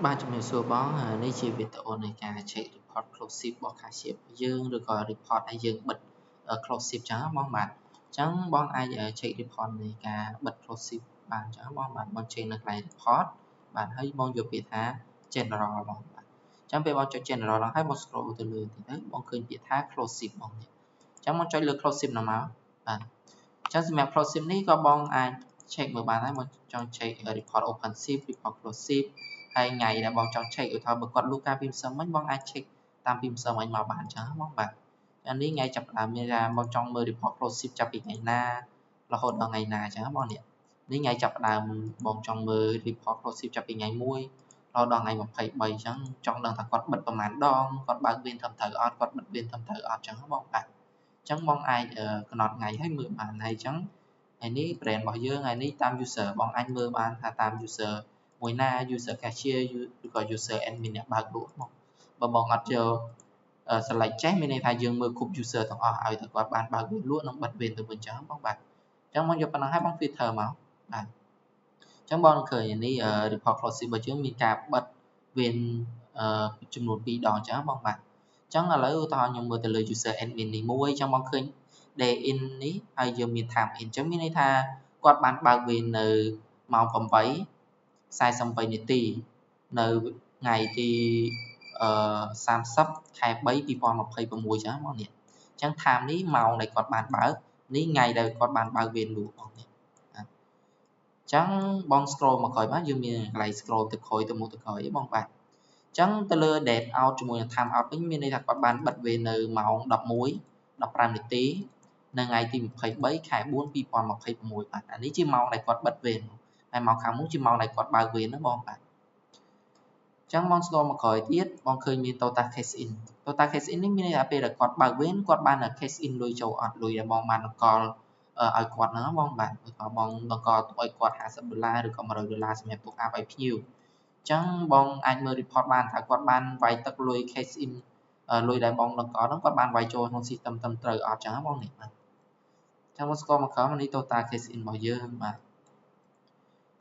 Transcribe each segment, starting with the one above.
បាទជំរាបសួរបងនេះជាវីដេអូនៃការ check report close shift របស់ cashier យើងឬក៏ report ដែលយើងបិទ close shift ចឹងបងបាទអញ្ចឹងបងអាច check report នៃការបិទ close shift បានចឹងបងបាទបង check នៅកន្លែង report បាទហើយបងយកពាក្យថា general បងបាទអញ្ចឹងពេលបងចុច general ឡើងហើយបង scroll ទៅលើតិចទៅបងឃើញពាក្យថា close shift បងនេះអញ្ចឹងបងចុចលើ close shift ហ្នឹងមកបាទអញ្ចឹងសម្រាប់ close shift នេះក៏បងអាច check មើលបានដែរបងចង់ check report open shift, report close shift ហើយថ្ងៃដែលបងចង់ check ឧទាហរណ៍បើគាត់លក់កាលពីម្សិលមិញបងអាច check តាមពីម្សិលមិញមកបានអញ្ចឹងបងបាទអានេះថ្ងៃចាប់ផ្ដើមមានថាបងចង់មើល report close shift ចាប់ពីថ្ងៃណារហូតដល់ថ្ងៃណាអញ្ចឹងបងនេះនេះថ្ងៃចាប់ផ្ដើមបងចង់មើល report close shift ចាប់ពីថ្ងៃ1រហូតដល់ថ្ងៃ23អញ្ចឹងចង់ដឹងថាគាត់បិទប្រហែលដងគាត់បើកវេនត្រឹមត្រូវអត់គាត់បិទវេនត្រឹមត្រូវអត់អញ្ចឹងបងបាទអញ្ចឹងបងអាចកំណត់ថ្ងៃឲ្យមើលបានហើយអញ្ចឹងថ្ងៃនេះ brand របស់យើងថ្ងៃនេះតាម user បងអាចមើលបានថាតាម user មួយណា user cashier ឬក៏ user admin អ្នកបើកលក់មកបើបងអត់យក select ចេះមានន័យថាយើងមើលគ្រប់ user ទាំងអស់ឲ្យតែគាត់បានបើកវេនលក់និងបិទវេនទៅវិញចឹងបងបាទអញ្ចឹងបងយកប៉ុណ្ណឹងហើយបង filter មកបាទអញ្ចឹងបងឃើញនេះ report close របស់យើងមានការបិទវេនចំនួន2ដងអញ្ចឹងបងបាទអញ្ចឹងឥឡូវឧទាហរណ៍ខ្ញុំមើលទៅលើ user admin នេះមួយអញ្ចឹងបងឃើញ day in នេះហើយយើងមាន time in អញ្ចឹងមានន័យថាគាត់បានបើកវេននៅម៉ោង8:48នាទីនៅថ្ងៃទីអឺ30ខែ3 2026ចឹងបងនេះអញ្ចឹង time នេះម៉ោងដែលគាត់បានបើកនេះថ្ងៃដែលគាត់បានបើកវេនលក់បងនេះអញ្ចឹងបង scroll មកក្រោយមកយើងមានកន្លែង scroll ទៅក្រោយទៅមុខទៅក្រោយបងបាទអញ្ចឹងទៅលើ date out ជាមួយនឹង time out វិញមានន័យថាគាត់បានបិទវេននៅម៉ោង11 15នាទីនៅថ្ងៃទី23ខែ4 2026បាទអានេះជាម៉ោងដែលគាត់បិទវេនហើយម៉ោងខាងមុខជាម៉ោងដែលគាត់បើកវេនណាបងបាទ ចឹងបងស្គាល់មកក្រោយទៀតបងឃើញមាន total cash in total cash in នេះមានន័យថាពេលដែលគាត់បើកវេនគាត់បាន cash in លុយចូលអត់លុយដែលបងបានតម្កល់ឲ្យគាត់ហ្នឹងបងបាទឧទាហរណ៍បងតម្កល់ទុកឲ្យគាត់50ដុល្លារឬក៏100ដុល្លារសម្រាប់ទុកអាប់ឲ្យភ្ញៀវអញ្ចឹងបងអាចមើល report បានថាគាត់បានវាយទឹកលុយ cash in លុយដែលបងតម្កល់ហ្នឹងគាត់បានវាយចូលក្នុង system ត្រឹមត្រូវអត់ចឹងបងនេះបាទចឹងមកស្គាល់មកក្រោមនេះ total cash in របស់យើងបាទ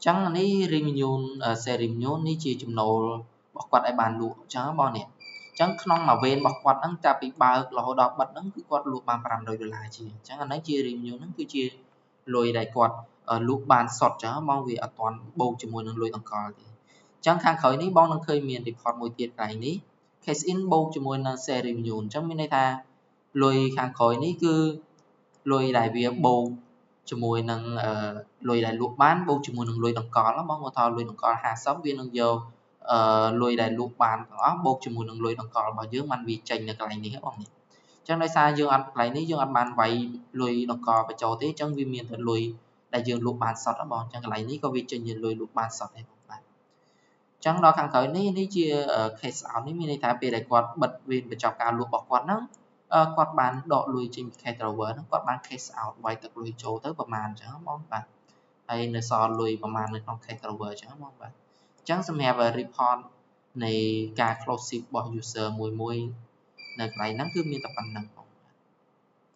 ចឹងនេះ revenue sale revenue នេះជាចំណូលរបស់គាត់ឲ្យបានលក់អញ្ចឹងបងនេះអញ្ចឹងក្នុងមួយវេនរបស់គាត់ហ្នឹងចាប់ពីបើករហូតដល់បិទហ្នឹងគឺគាត់លក់បាន500ដុល្លារជាងអញ្ចឹងអាហ្នឹងជា revenue ហ្នឹងគឺជាលុយដែលគាត់លក់បានសុទ្ធអញ្ចឹងបងវាអត់ទាន់បូកជាមួយនឹងលុយតម្កល់ទេអញ្ចឹងខាងក្រោយនេះបងនឹងឃើញមាន report មួយទៀតកន្លែងនេះ cash in បូកជាមួយនឹង sale revenue អញ្ចឹងមានន័យថាលុយខាងក្រោយនេះគឺលុយដែលវាបូកជាមួយនឹងលុយដែលលក់បានបូកជាមួយនឹងលុយតម្កល់បងគាត់ថាលុយតម្កល់50វានឹងយកអឺលុយដែលលក់បានទាំងអស់បូកជាមួយនឹងលុយតម្កល់របស់យើងបានវាចេញនៅកន្លែងនេះបងនេះអញ្ចឹងដោយសារយើងអត់កន្លែងនេះយើងអត់បានវាយលុយតម្កល់បញ្ចូលទេអញ្ចឹងវាមានតែលុយដែលយើងលក់បានសុទ្ធបងអញ្ចឹងកន្លែងនេះក៏វាចេញជាលុយលក់បានសុទ្ធដែរបងបាទអញ្ចឹងដល់ខាងក្រោយនេះនេះជា cash out នេះមានន័យថាពេលដែលគាត់បិទវេនបញ្ចប់ការលក់របស់គាត់ហ្នឹងគាត់បានដកលុយចេញពី cash drawer ហ្នឹងគាត់បាន cash out វាយទឹកលុយចូលទៅប្រហែលអញ្ចឹងបងបាទហើយនៅសល់លុយប្រហែលនៅក្នុង cash drawer អញ្ចឹងបងបាទអញ្ចឹងសម្រាប់ report នៃការ close shift របស់ user មួយមួយនៅកន្លែងហ្នឹងគឺមានតែប៉ុណ្្នឹង។